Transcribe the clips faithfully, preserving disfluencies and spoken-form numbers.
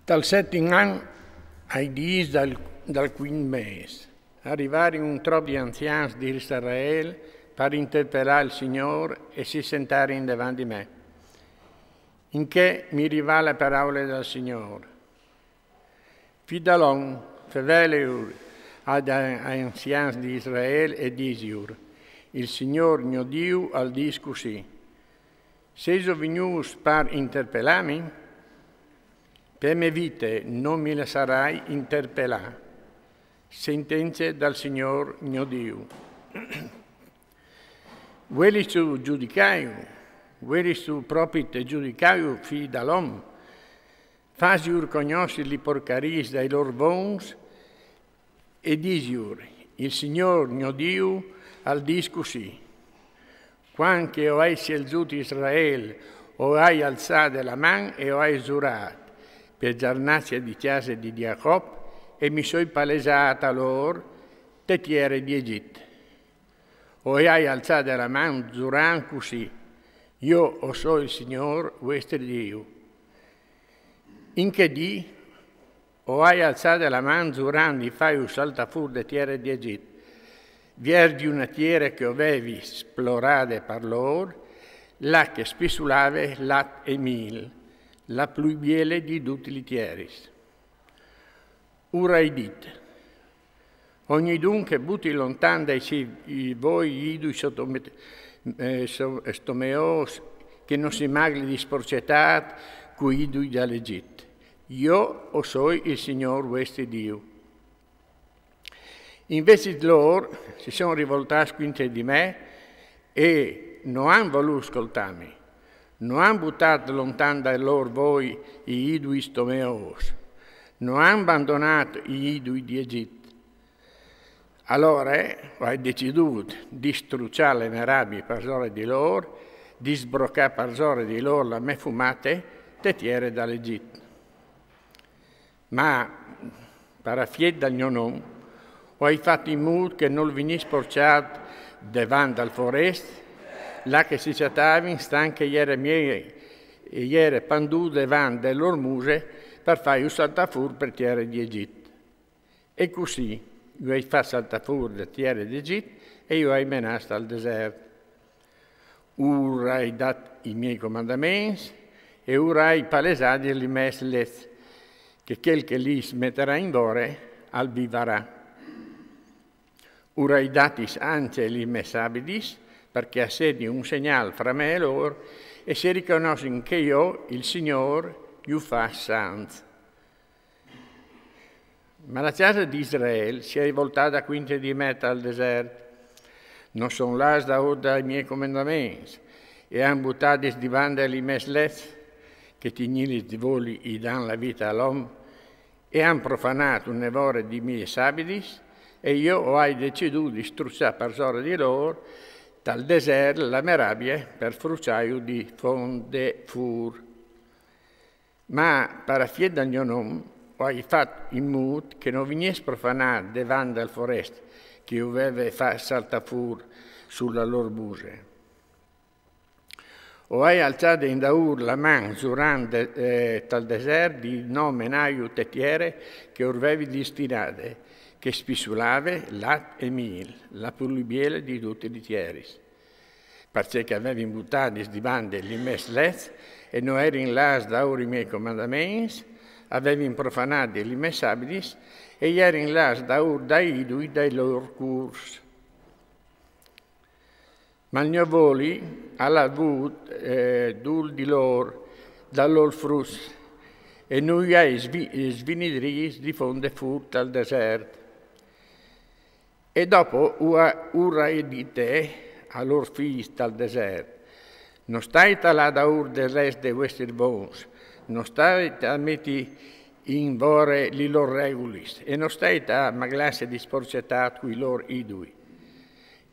Tal setin an, ai dîs dal, dal cuint mês, a rivarin un trop di anzians di Israel par interpelâ il Signôr e si sentarin devant di me. In chê mi rivà la peraule dal Signôr. Fi dal om, fevele lur ai, ai anzians di Israel e disi lur: Il Signôr gno Diu al dîs cussì: Sêso vignûts par interpelâmi? Pe mê vite no mi lassarai interpelâ. Sentence dal Signôr gno Diu. Vuelistu judicâju? Vuelistu propit judicâju, fi dal om? Fasiur cognossi li porcariis dai lôr vons e disiur: Il Signôr gno Diu al dîs cussì: Cuant che o ai sielzût Israel, o ai alzade la man e o ai zurât pe zarnazie di cjase di Jacop e mi soi palesât a lôr te tiere di Egjit. O ai alzade la man zurant cussì: Jo o soi il Signôr vuestri Diu. In chê dì o ai alzade la man zurant di fâju saltâ fûr de tiere di Egjit, viers di une tiere che o vevi splorade par lôr, là che spissulave lat e mîl, la plui biele di dutis li tieris. Ur ai dit: Ognidun che buti lontan dai siei voi idui sot, eh, so-, sto me ôs, che no si magli di sporcetât cui idui dal Egjit. Jo o soi il Signôr vuestri Diu. Invezit lôr si son rivoltâts cuintri di me e no àn volût scoltâmi. No àn butât lontan dai lôr voi i idui sto me ôs. No àn bandonât i idui di Egjit. Alore o ai decidût di struçâ la mê rabie parsore di lôr, di sbrocâ parsore di lôr la mê fumate te tiere dal Egjit. Ma, par afiet dal gno non, o ai fat in mût che nol vignìs sporcjât devant dal forest, là che si cjatavin, stant che jere miei, e jere pandût devant de lôr muse par fâju saltâ fûr pe tiere di Egjit. E cussì ju ai fat saltâ fûr de tiere di Egjit e ju ai menâts tal desert. Ur ai dat i miei comandaments e ur ai palesât li mês leçs, che chel che lis metarà in vore al vivarà. Ur ai datis ancje li mês abidis, par che a sedin un segnâl fra me e lôr, e si ricognossin che jo, il Signôr, ju fâs sants. Ma la cjase di Israel si è rivoltada cuintri di me tal desert. No son lâts daûr dai miei comandaments, e àn butadis di bande li mês leçs, che tignîlis di voli i dan la vite al om, e àn profanât une vore di mês abidis, e jo o ai decidût di struçâ parsore di lôr tal desert la mê rabie par fruçâju di fonde fûr. Ma par afiet dal gno non o ai fat in mût che no vignìs profanât devant dal forest che ju vevi fat saltâ fûr su la lôr buse. O ai alzade indaûr la man zurant de-, eh, tal desert di no menâju te tiere che ur vevi destinade, che spissulave lat e mîl, la plui biele di dutis li tieris. Parcè che a vevin butadis di bande li mês leçs e no jerin lâts daûr i miei comandaments, a vevin profanât li mês abidis e a jerin lâts daûr dai idui dai lôr cûrs. Ma il gno voli al à vût, eh, dûl di lôr, dai lôr fruts, e no ju ai svi-, svinidrîts di fonde fûr tal desert. E dopo ur a-, ur ai dite a lôr fîs tal desert: No stait a lâ daûr des leçs dai vuestris vons, no stait a meti in vore li lôr regulis, e no stait a maglâsi di sporcetât cui lôr idui.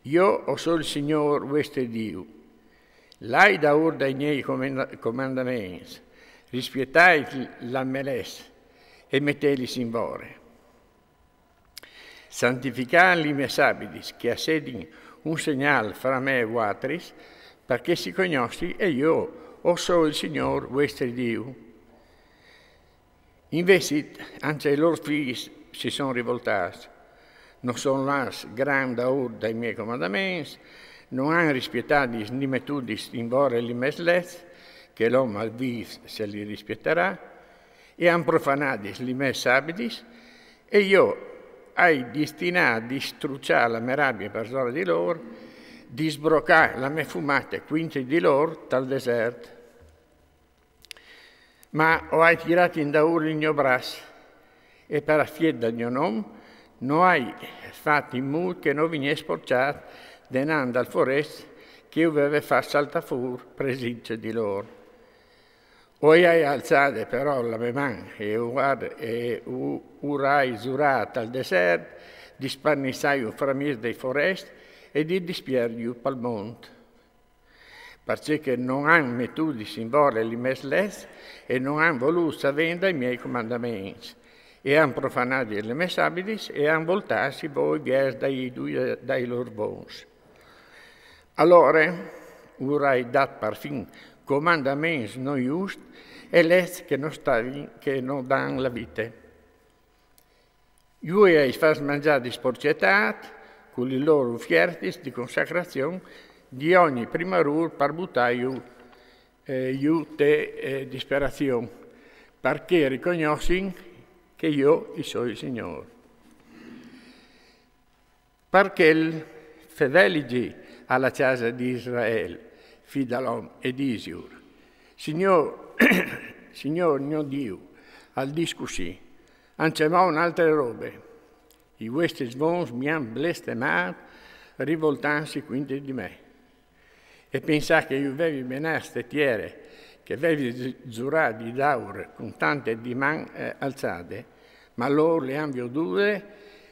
Jo o soi il Signôr vuestri Diu. Lait daûr dai miei comanda-, comandaments, rispietait la mê leçs e metêlis in vore. Santificait li mês abidis, che a sedin un segnâl fra me e vualtris, par che si cognossi che jo o soi il Signôr vuestri Diu. Invezit, anche i lôr fîs si son rivoltâts. No son lâts gran daûr dai miei comandaments, no àn rispietadis ni metudis in vore li mês leçs, che l'om al vîf se li rispietarà, e àn profanadis li mês sabidis, e jo o ai destinât di struçâ la mê rabie parsore di lôr, di sbrocâ la mê fumate cuintri di lôr tal desert. Ma o ai tirât indaûr il gno braç, e par afiet dal gno non, no ai fat in mût che no vignès porçât denant dal forest che ju veve fat saltâ fûr presince di lôr. O ai alçade però la mê man e u, e u, ur ai zurât tal desert di sparniçâju framieç dai forest e di dispierdiju pal mont. Parcè che no àn metudis in vore li mês leçs e no àn volût savê dai miei comandaments, e àn profanadis li mês sabidis e àn voltâts i voi viers dai idui dai lôr vons. Alore ur ai dât parfin comandaments no juscj e leçs che no stavin, che no dan la vite. Ju i ai fats mangjâ di sporcetât cu li lôr ufiertis di consacrazion di ogni primarûr par butâju, eh, jù te, eh, disperazion, par che ricognossin che jo i soi il Signôr. Par chel feveligi a la cjase di Israel, fi dal om, e disiur: Signôr, Signôr gno Diu al dîs cussì: ancjemò une altre robe: i vuestris vons mi àn blestemât rivoltantsi cuintri di me. E pensâ che ju vevi menâts te tiere che vevi zurât di dâur cun tante di man, eh, alçade, ma lôr le àn viodude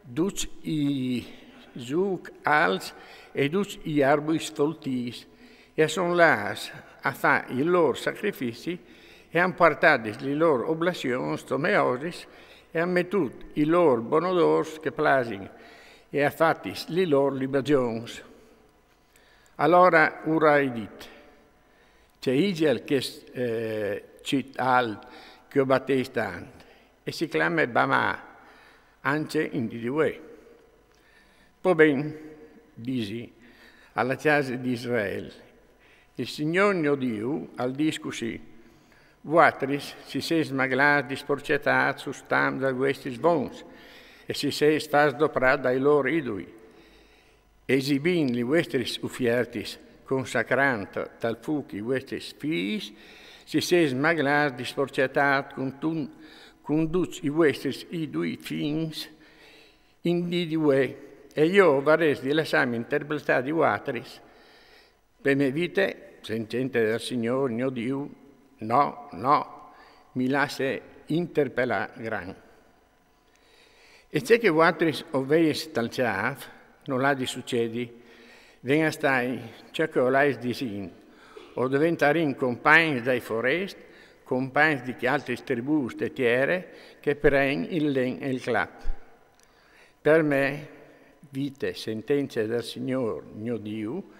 ducj i zûcs alts e ducj i arbui foltîts, e a son lâts a fâ i lôr sacrificis e a àn puartadis li lôr oblazions tomeosis e a àn metût i lôr bonodôrs che plasin e a àn fatis li lôr libazions. Alore ur ai dit: Ce isal chest, eh, cit alt che o batês tant? E si clame Bamà, ancje in dì di vuê. Po ben, disi a la cjase di Israel: il Signôr gno Diu al dîs cussì: Vuatris si sês maglâts di sporcetât sul stam dai vuestris vons, e si sês fats doprâ dai lôr idui, esibint li vuestris ufiertis, consacrant tal fûc i vuestris fîs, si sês maglâts di sporcetât cun, cun ducj i vuestris idui fins in dì di vuê, e jo o varès di lassâmi interpretâ di vuatris pe mê vite, sentence dal Signôr gno Diu: no, no mi lasse interpelâ gran. E ce che vuatris o vês tal cjâf nol à di sucedi, ven a stâi ce che o lais disint: o deventarìn compagns dai forest, compagns di chei altris tribûs de tiere che prein il len e il clap. Par mê vite, sentence dal Signôr gno Diu,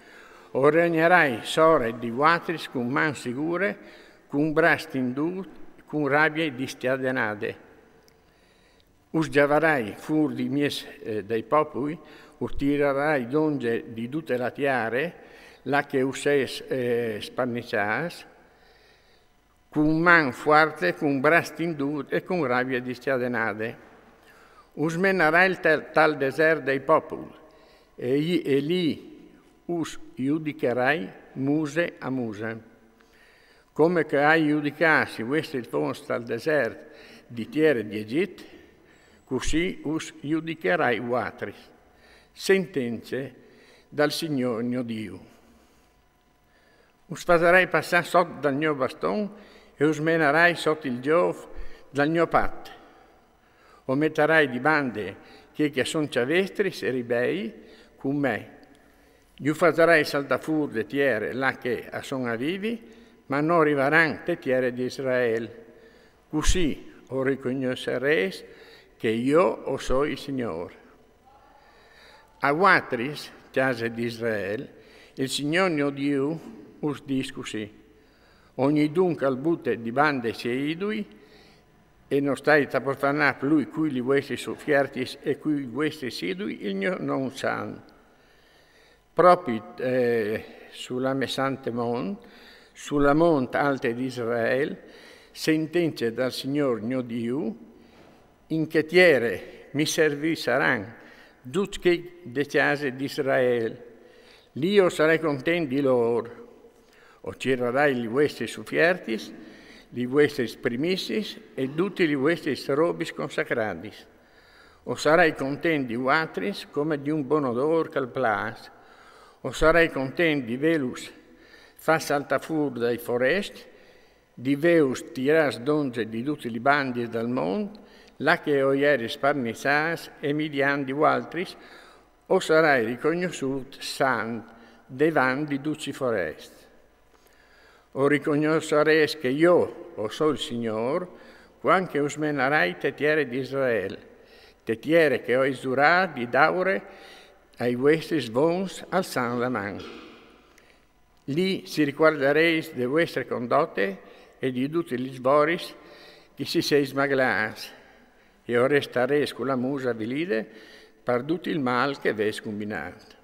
o regnarai sore di vuatris cun man sigure, cun braç tindût, cun rabie discjadenade. Us gjavarai fûr di mieç, eh, dai popui, us tirarai dongje di dute la tiere, là che us sês, eh, sparniçâts, cun man fuarte, cun braç tindût e cun rabie discjadenade. Us menarai tal, tal desert dai popui, e, e li us judicarai muse a muse. Come che o ai judicât i vuestris vons tal desert di tiere di Egjit, cussì us judicarai vuatris. Sentence dal Signôr gno Diu. Us fasarai passâ sot dal gno baston e us menarai sot il gjôf dal gno pat. O metarai di bande chei che a son cjavestris e ribei cun me. Ju fasarai saltâ fûr de tiere là che a son a vivi, ma no rivaran te tiere di Israel. Cussì o ricognossarês che jo o soi il Signôr. A vuatris, cjase di Israel, il Signôr gno Diu us dîs cussì: Ognidun che al bute di bande i siei idui E no stait a profanâ plui cui li vuestris ufiertis e cui vuestris idui il gno non sant. Propit eh, su la me sante mont, su la mont alte di Israel, sentence dal Signôr gno Diu, in chê tiere mi servisaran ducj chei de cjase di Israel. Li o sarai content di lôr. O cirarai li vuestris ufiertis, li vuestris primissis e dutis li vuestris robis consacradis. O sarai content di vualtris come di un bon odôr che al plâs. O sarai content di vêlus fat saltâ fûr dai forescj, di vêus tirâts dongje di dutis li bandis dal mont, là che o jeris sparniçâts e midiant di vualtris, o sarai ricognossût sant devant di ducj i forescj. O ricognossarês che jo o soi il Signôr, cuant che us menarai te tiere di Israel, te tiere che o ai zurât di dâur ai vuestris vons alçant la man. Li si ricuardarês de vuestre condote e di dutis lis voris che si seis maglâts, e o restarês cu la muse avilide par dut il mâl che vês combinât.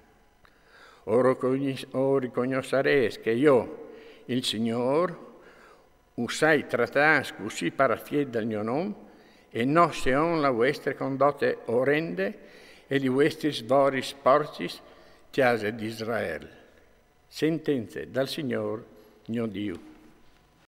O ricognossarês che jo, il Signôr, us ai tratâts cussì par afiet dal gno non, e no seont la vuestre condote orende e li vuestris voris sporcjis, cjase di Israel. Sentence dal Signôr gno Diu.